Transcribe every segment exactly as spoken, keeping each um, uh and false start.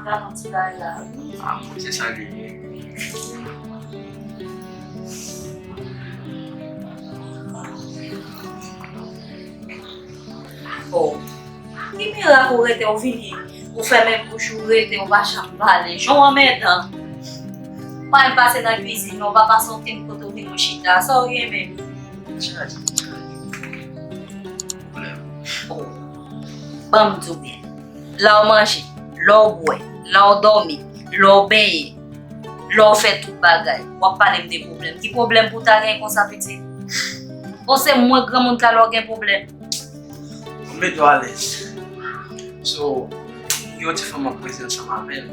Pral yon ti bagay la, wi. Ah, bon, se sa li ye. Oh, ki mirak ou rete, ou vini, ou fèmen bouch ou, rete, ou pa janm pale. Jan w anmèdan. Pa menm pase nan kwizin, non, pa pase okenn kote, ou vin ou chita. Sa w ye menm? Chaje, chaje. Pwoblèm. Oh, ban m di w byen. Lè w manje, lè w bwè, lè w dòmi, lè w benyen, lè w fè tout bagay, w ap pale m de pwoblèm. Ki pwoblèm pou w ta gen konsa, pitit? Bon, se mwen granmoun ka lè w gen pwoblèm. Mete w alèz. So, gen yon ti fanm ap koze ansanm avè l.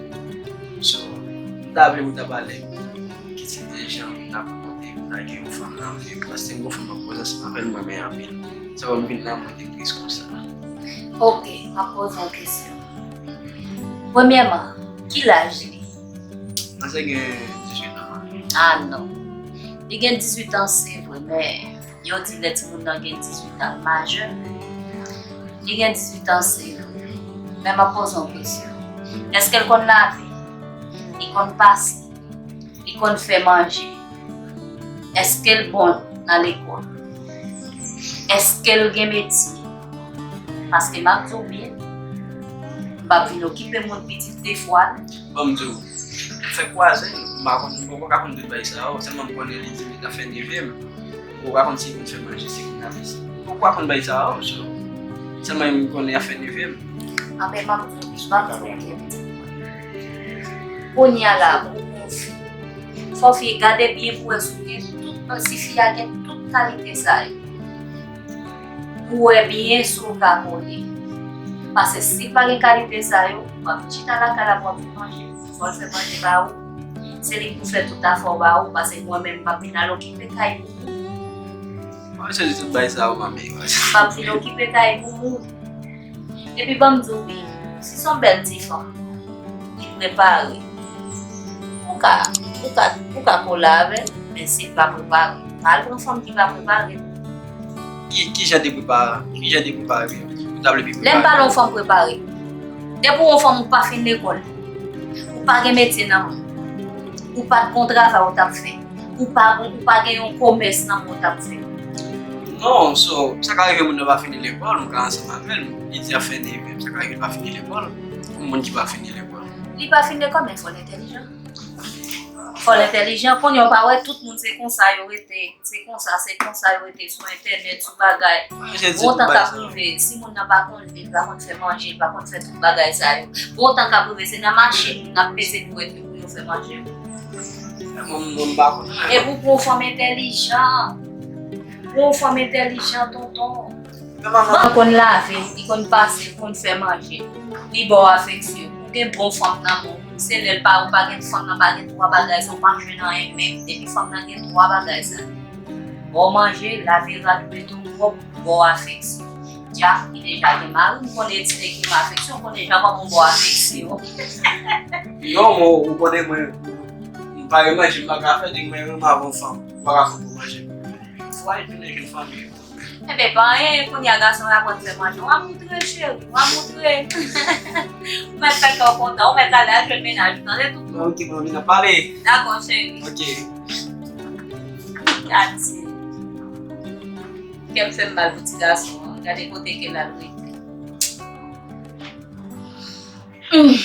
So, m ta vle pou w ta pale m ki tip de jan pou m ta konpòte m pou m ta gen yon fanm nan vi m. Paske m gon fanm ap koze ansanm avè l, m renmen anpil. Sa fè m vin la, mwen te tris konsa. Ok, m ap poze yon kesyon. Premyèman, ki laj li? Manzè gen dizuit an. Ah non. Li gen dizuit an, se vre, men yo di lè timoun nan gen dizuit an, l majè. Li gen dizuit an, se vre. Men m ap poze yon kesyon. Èske l konn lave? Li konn pase? Li konn fè manje? Èske l bon nan lekòl? Èske l gen metye? Paske m ap di w byen, m p ap vin okipe moun pitit de fwa l. Ban m di w, m fè kwaze, m pa konn, m poko ka konn tout bagay sa yo, sèlman m konnen li di li t ap fè neve m. M poko ka konn si li konn fè manje, si li konn lave, si. M poko ka konn bagay sa yo, so. Sèlman m konnen l ap fè neve m. Anben, m ap di w, m ap di w byen. Kounye a la, pou w konfye. Fò w fye gade byen pou w wè si w gen tout, si fi a gen tout kalite sa yo. Pou w wè byen si w ka kole. Paske si l pa gen kalite sa yo, w ap chita lakay la pou w ap fè manje. Fò l fè manje ba ou. Se li k pou fè tout afè w ba ou, paske mwen menm, m p ap vin al okipe kay pou ou. Mwen se di tout bagay sa yo, manmi. M p ap vin okipe kay pou ou. Epi ban m di w byen, si se yon bèl ti fanm, li prepare. Ou ka, ou ka, ou ka kole avè l, men si l pa prepare, pa al pran fanm ki pa prepare. Ki, ki jan de prepare, ki jan de prepare ou ta vle pi prepare? Lè m pale yon fanm prepare, depi w yon fanm ou pa fin lekòl, ou pa gen metye nan men w, ou pa t gon travay ou t ap fè, ou pa gon, ou pa gen yon komès nan men w t ap fè. Non, so, sa ka rive moun nan pa fini lekòl, m ka ansanm avè l, li di ap fè neve m, sa ka rive l pa fini lekòl, pou moun ki pa fini lekòl. Li pa fin lekòl, men fò l entèlijan. Fò l entèlijan, kounye a w pa wè tout moun se konsa yo rete, se konsa, se konsa yo rete sou entènèt, sou bagay. Gon tan k ap rive, si moun nan pa konn li, li pa konn fè manje, li pa konn fè tout bagay sa yo. Gon tan k ap rive, se nan machin n ap peze pou yo fè manje. Mwen, mwen m pa konn. E pou, pou yon fanm entèlijan. Pou yon fanm entèlijan, tonton. Manman konn lave, li konn pase, li konn fè manje. Li ba w afeksyon. Ou gen bon fanm nan men w. Se lè l pa, ou pa gen fanm nan, pa gen twa bagay sa, ou pa jwenn anyen menm. Depi fanm nan gen twa bagay sa. Ba w manje, lave rad ou, mete w pwòp, ba w afeksyon. Dja, li deja gen mari, m konnen ti nèg ki gen afeksyon, m konnen jan manman w ba w afeksyon. Non, mwen, ou konnen mwen, m pa gen manje, m pa ka fè, nèg mwen renmen avè yon fanm, ou pa ka fè pou manje. Fwa e tounen jwenn fanmi. Enben, pa anyen, kounye a gason yo aprann fè manje. W a moutre, cheri, w a moutre. Ou mèt fè kè w kontan, ou mèt ale al jwenn mennaj ou, tande toutou. Ok, bon, vin ap pale. Dakò, cheri. Ok. Gade. Kè m fè m mal pou ti gason an. Gade kote ke l al rete. Hmm.